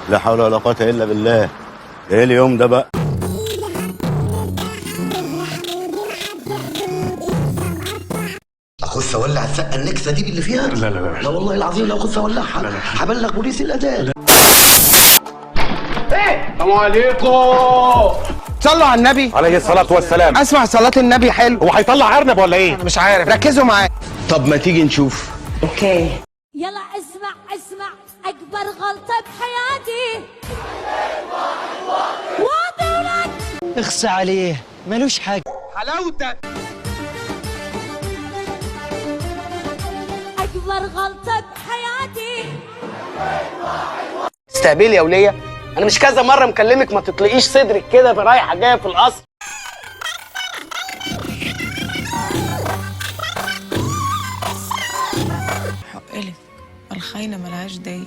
لا حول ولا قوة الا بالله. ده ايه اليوم ده بقى؟ اخش اولع السقه النكسه دي اللي فيها؟ لا لا لا لا والله العظيم لو اخش اولعها هبلغ بوليس الاداب. السلام عليكم. صلوا على النبي عليه الصلاة والسلام. اسمع صلاة النبي. حلو. هو هيطلع ارنب ولا ايه؟ انا مش عارف، ركزوا معايا. طب ما تيجي نشوف. يلا اسمع اسمع، اكبر غلطة بحياتي واطي ولك. اخصى عليه ملوش حاجة. حلاوتك. اكبر غلطة بحياتي. استقبلي يا ولية، انا مش كذا مرة مكلمك ما تطلقيش صدرك كده رايحة جاية في القصر. حقلك الخاينة ملهاش داية.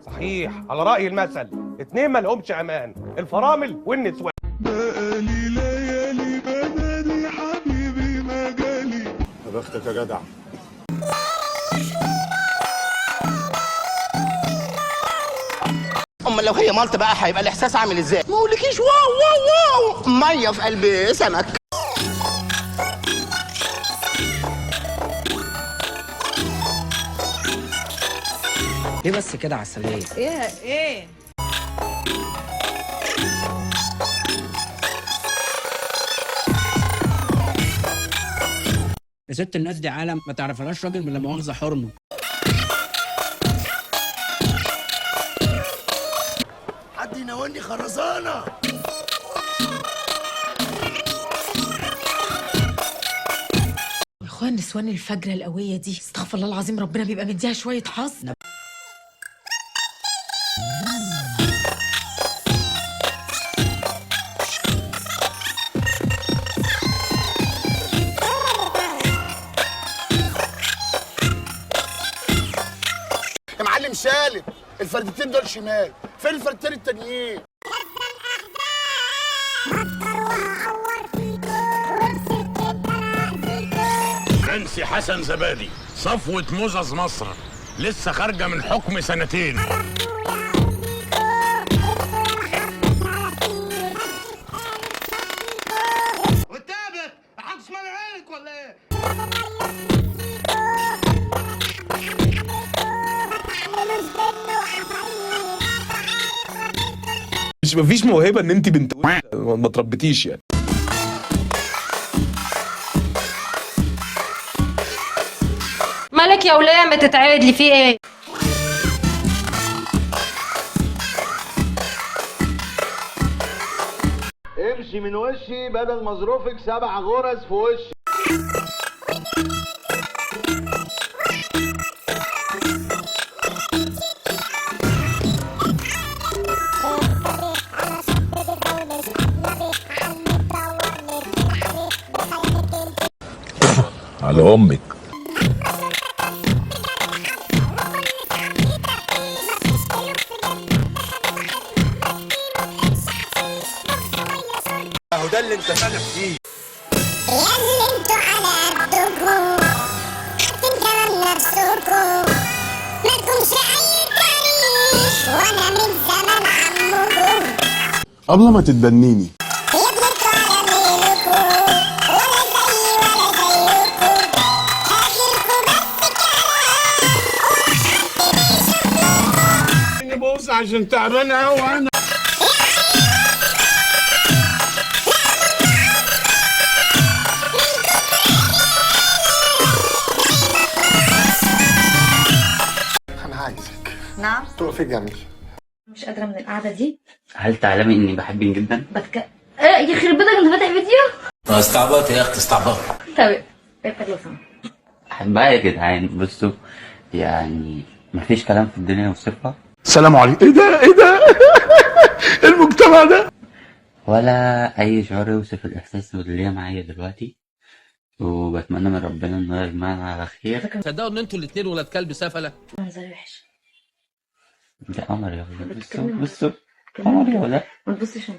صحيح، على رأي المثل اتنين ما لهمش امان، الفرامل والنسوان. بقالي ليالي بنادي حبيبي ما جالي. يا بختك يا جدع. امال لو هي مالطا بقى هيبقى الاحساس عامل ازاي؟ ما اقولكيش wow wow wow، مية في قلب سمك. ليه بس كده عسلية؟ ايه ايه؟ يا ست الناس دي عالم ما تعرفلهاش راجل من لا مؤاخذة حرمة. حد يناولني خرزانه. يا اخويا النسوان الفجرة القوية دي، استغفر الله العظيم، ربنا بيبقى مديها شوية حظ. يا معلم سالم، الفردتين دول شمال، فين الفردتين التانيين؟ نانسي حسن زبادي صفوة مزز مصر، لسه خارجة من حكم سنتين. وتابت محدش مال عينك ولا ايه؟ مش مفيش موهبة ان انت بنت ما تربيتيش يعني. مالك يا ولية ما تتعاد لي في ايه؟ امشي من وشي بدل مظروفك 7 غرز في وشي. على امك. اهو ده اللي انت فالح فيه. يا اللي انتوا على قدكم حاطين كلام نفسكم، مالكمش اي تاريخ وانا من زمان عمكم. قبل ما تتبنيني. يا ابني انتوا على ميلكم، ولا زيي ولا زيكم، هاجركم بس كلام. بص عشان تعبان قوي انا. انا عايزك نعم. تقفي جنبي. مش قادرة من القعدة دي. هل تعلمي اني بحبك جدا؟ بتك ايه يخرب بيتك، انت فاتح فيديو؟ استعبط يا اختي استعبط. طيب اقفل لو سمحت. احبها يا جدعان. بصوا يعني مفيش كلام في الدنيا يوصفها. السلام عليكم. ايه ده ايه ده؟ المجتمع ده. ولا اي شعور يوصف الاحساس اللي هي معايا دلوقتي، وبتمنى من ربنا انه يجمعنا على خير. صدقوا ان انتوا الاتنين ولاد كلب سفلة. منظري وحش. ده قمر يا ولاد. بصوا بصوا قمر يا ولاد. ما تبصش.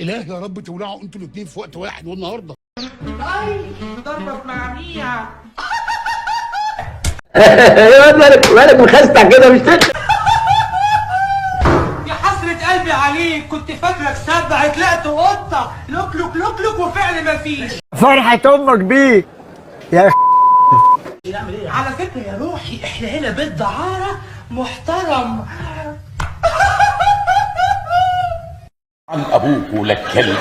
اله يا رب تولعوا انتوا الاثنين في وقت واحد والنهارده. اي ضربك مع ميع. مالك مالك مخستع كده مش تخ. يا حسرة قلبي عليك، كنت فاكرك سبع طلعت قطة. لوك لوك لوك لوك وفعل مفيش. فرحة امك بيك يا على فكرة يا روحي احنا هنا بيت دعارة محترم. عن ابوك ولا كلب.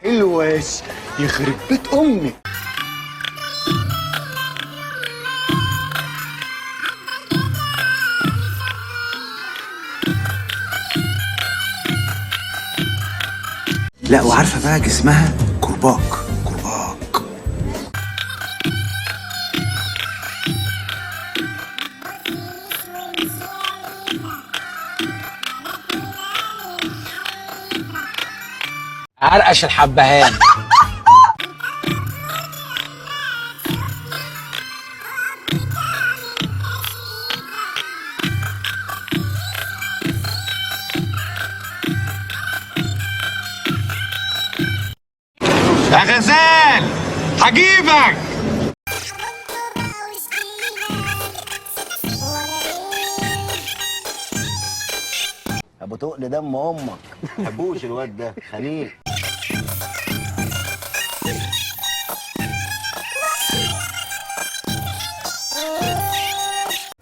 الواش يخرب بيت امي. لا وعارفه بقى جسمها كرباك كرباك. عرقش الحبهان. يا غزال هجيبك. ابو تقل دم امك، حبوش الواد ده خنيق.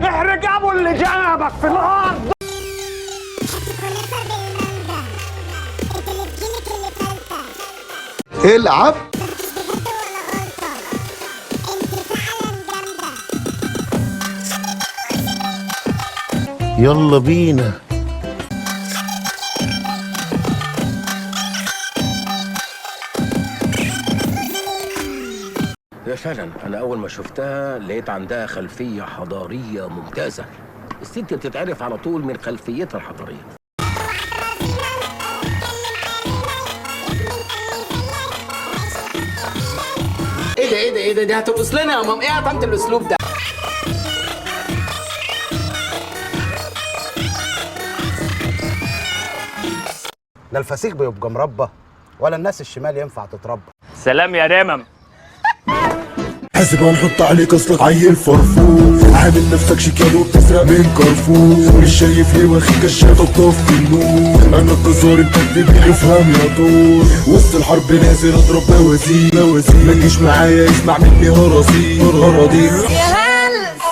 احرج ابو اللي جابك في الارض. العب. يلا بينا. فعلا انا اول ما شفتها لقيت عندها خلفية حضارية ممتازة. الست بتتعرف على طول من خلفيتها الحضارية. ايه ده ايه ده ايه ده، دي هترقص لنا يا مام؟ ايه يا طنط الاسلوب ده؟ لا الفسيخ بيبقى مربى ولا الناس الشمال ينفع تتربى. سلام يا رمم. حاسب هنحط عليك اصلك عيل فرفور، عامل نفسك شيكالو وبتسرق من كارفور، مش شايف ليه واخد كشاف في النور، انا الجزار انت الدبيل افهم يا طور، وسط الحرب نازل اضرب بوازيك بوازيك، ما تجيش معايا اسمع مني هرازيك هرازيك. يا هلس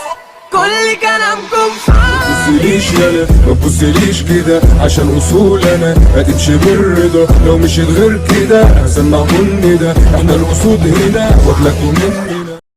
كل كلامكم تبصليش يالا ما تبصليش كده عشان اصول انا هتمشي بالرضا، لو مشيت غير كده هسمع كل ده، احنا الاسود هنا واكلك مني.